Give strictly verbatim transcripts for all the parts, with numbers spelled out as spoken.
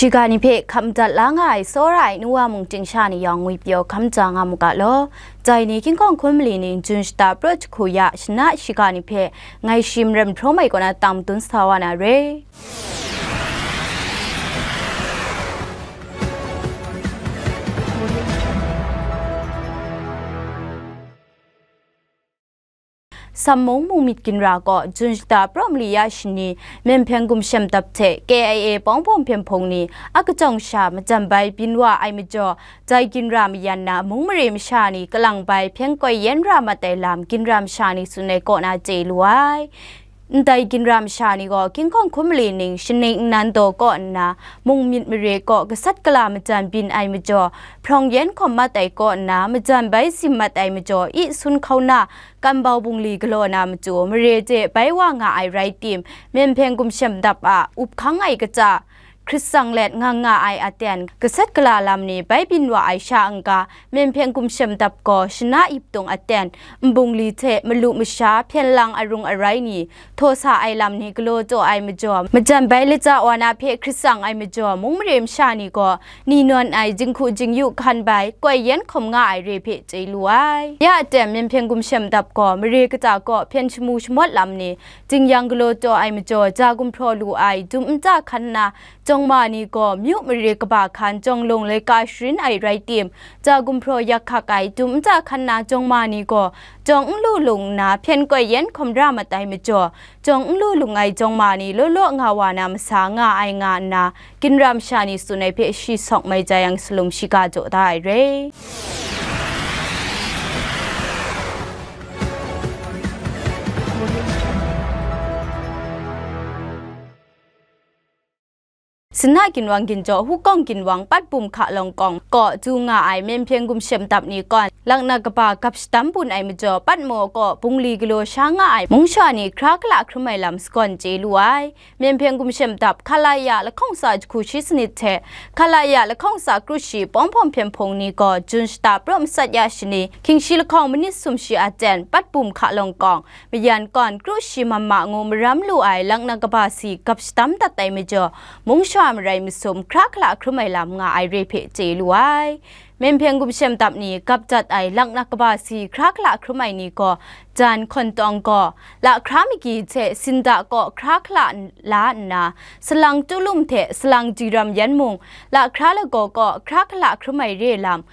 Shiga ni hpe hkam dat la nga ai tsawra ai nu wa mung ting sha ni yawng ngwi pyaw hkam ja nga mu ga law. Dai ni King Kong hkun mali ning Jun shata pra jahku ya shana shiga ni hpe ngai shi Marem Hpraw Mai kaw na tang madun sa wa na re. Sammung mung myit ginra kaw Jun shata pra mali ya shani, Myen Hpyen Gumshem Dap hte K I A pawng hpawng hpyen hpung ni a kachyawng sha majan bai byin wa ai majaw, dai ginra mayan na mung mare masha ni kalang bai hpyen koi yen ra mat ai lam ginra masha ni tsun ai kaw na chye lu ai. Ndai ginra masha ni gaw King Kong hkun mali ning shaning nnan daw kaw nna, mung myit mare kaw gasat gala majan byin ai majaw, hprawng yen hkawm mat ai kaw nna, majan bai sim mat ai majaw, i sun hkauna, Kambau bungli galaw na matu mare hte bai wa nga ai rai tim, Myen Hpyen Gumshem Dap a up hkang ai kaja, hkrit tsang let nga nga ai aten, gasat gala lam ni bai byin wa ai sha n-ga, Myen Hpyen Gumshem Dap gaw shana yip tung aten, nbungli hte malu masha hpyen lang arung arai ni, htaw sa ai lam ni galaw taw ai majaw, majan bai laja wa na hpe hkrit tsang ai majaw, mung mare masha ni gaw, ni nawn ai jinghku jingyu hkan bai, koi yen hkawm nga ai re hpe chye lu ai. Ya aten, Myen Hpyen Gumshem Dap gaw mare kata kaw hpyen shamu shamawt lam ni, jing-yang galaw taw ai majaw, ja gumhpraw lu ai, dum nta hkan na, jawng ma ni gaw, myu mare kaba hkan jawng lung laika sharin ai rai tim, ja gumhpraw yak hkak ai, dum nta hkan na jawng ma ni gaw, jawng n lu lung nna, hpyen koi yen hkawm ra mat ai majaw, jawng n lu lung ai jawng ma ni law law nga wa na masa nga ai nga nna, ginra masha ni tsun ai hpe shi sawk mai ja yang, salum shiga jaw da ai re. Sina ginwang ginjaw, hukawng ginwang, Patbum hka lawng kawng kaw du nga ai Myen Hpyen Gumshem Dap ni kawn, laknak kaba gap shadam bun ai majaw, Patmaw kaw bungli galaw sha nga ai mungsha ni hkra hkala hkrum ai lam sagawn chye lu ai. Myen Hpyen Gumshem Dap, Khalaya lahkawng tsa jahku shi sanit hte Khalaya lahkawng tsa kru shi pawng hpawng hpyen hpung ni gaw, Jun shata pra matsat ya shani, hkying shi lahkawng manit sum shi aten, Patbum hka lawng kawng, mayan kawn kru shi mamma ngu maram lu ai laknak kaba si gap shadam dat ai majaw, mungsha marai masum hkra hkala hkrum ai lam nga ai re hpe chye lu ai. Myen Hpyen Gumshem Dap ni gap dat ai laknak kaba si hkra hkala hkrum ai ni gaw, jan hkawn tawng gaw, lahkra magi hte sinda kaw hkra hkala la nna, salang tulum hte salang diram yan mung, lahkra lagaw kaw hkra hkala hkrum ai re lam,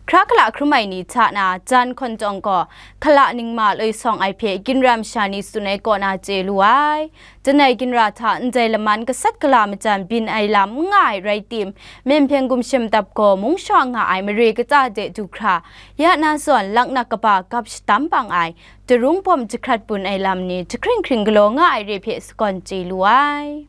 hkra hkala hkrum ai ni hta na, jan hkawn tawng gaw, hkala ningma loi sawng ai hpe ginra masha ni tsun ai kaw na chye lu ai. Janai ginra hta ndai laman gasat gala majan byin ai lam n nga ai rai tim, Myen Hpyen Gumshem Dap gaw mungsha nga ai mare kata de du hkra, ya na zawn laknak kaba gap shadam bang ai, darung bawm jahkrat bun ai lam ni jahkring hkring galaw nga ai re hpe sagawn chye lu ai.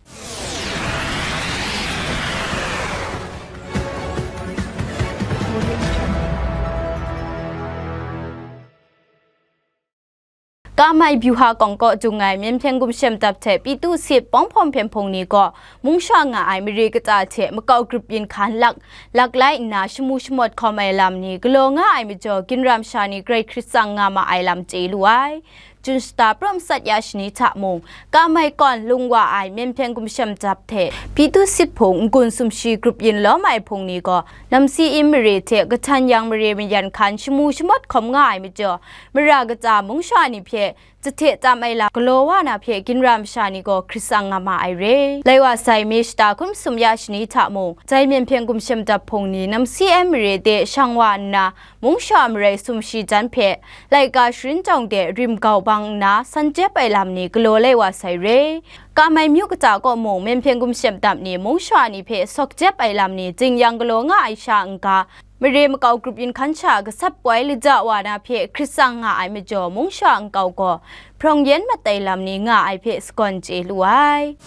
Kamai Byuha kawng kaw dung ai Myen Hpyen Gumshem Dap hte Pitu Sit pawng hpawng hpyen hpung ni gaw, mungsha nga ai mare kata hte makau grup yin hkan lak, lak lai nna shamu shamawt hkawm ai lam ni galaw nga ai majaw, ginra masha ni grai hkrit tsang nga ma ai lam chye lu ai. Jun shata pra matsat ya shani hta mung, Kamai kawn lung wa ai Myen Hpyen Gumshem Dap hte Pitu Sit hpung n-gun sumshi grup yin lawm ai hpung ni gaw, Namsi Im mare hte Kahtan Yang mare mayan hkan shamu shamawt hkawm nga ai majaw, mara kata mungsha ni hpe jahte tam ai lam galaw wa na hpe ginra masha ni gaw hkrit tsang nga ma ai re. Lai wa sai, May shata hkun masum ya shani hta mung, dai Myen Hpyen Gumshem Dap hpung ni Namsi Im mare de shang wa nna, mungsha marai sumshi jan hpe, laika sharin jawng de rim gau bang nna, san jep ai lam ni galaw lai wa sai re. Kamai myu kata kaw mung, Myen Hpyen Gumshem Dap ni mungsha ni hpe sawk jep ai lam ni jing-yang galaw nga ai sha n-ga, mare makau grup yin hkan sha gasat poi laja wa na hpe hkrit tsang nga ai majaw, mungsha nkau gaw hprawng yen mat ai lam ni nga ai hpe sagawn chye lu ai.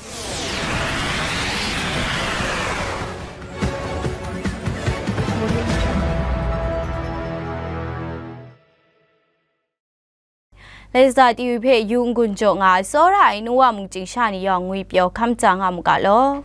Laiza T V hpe yu n-gun jaw nga ai tsawra ai nu wa mung chyingsha ni yawng ngwi pyaw hkam ja nga mu ga law.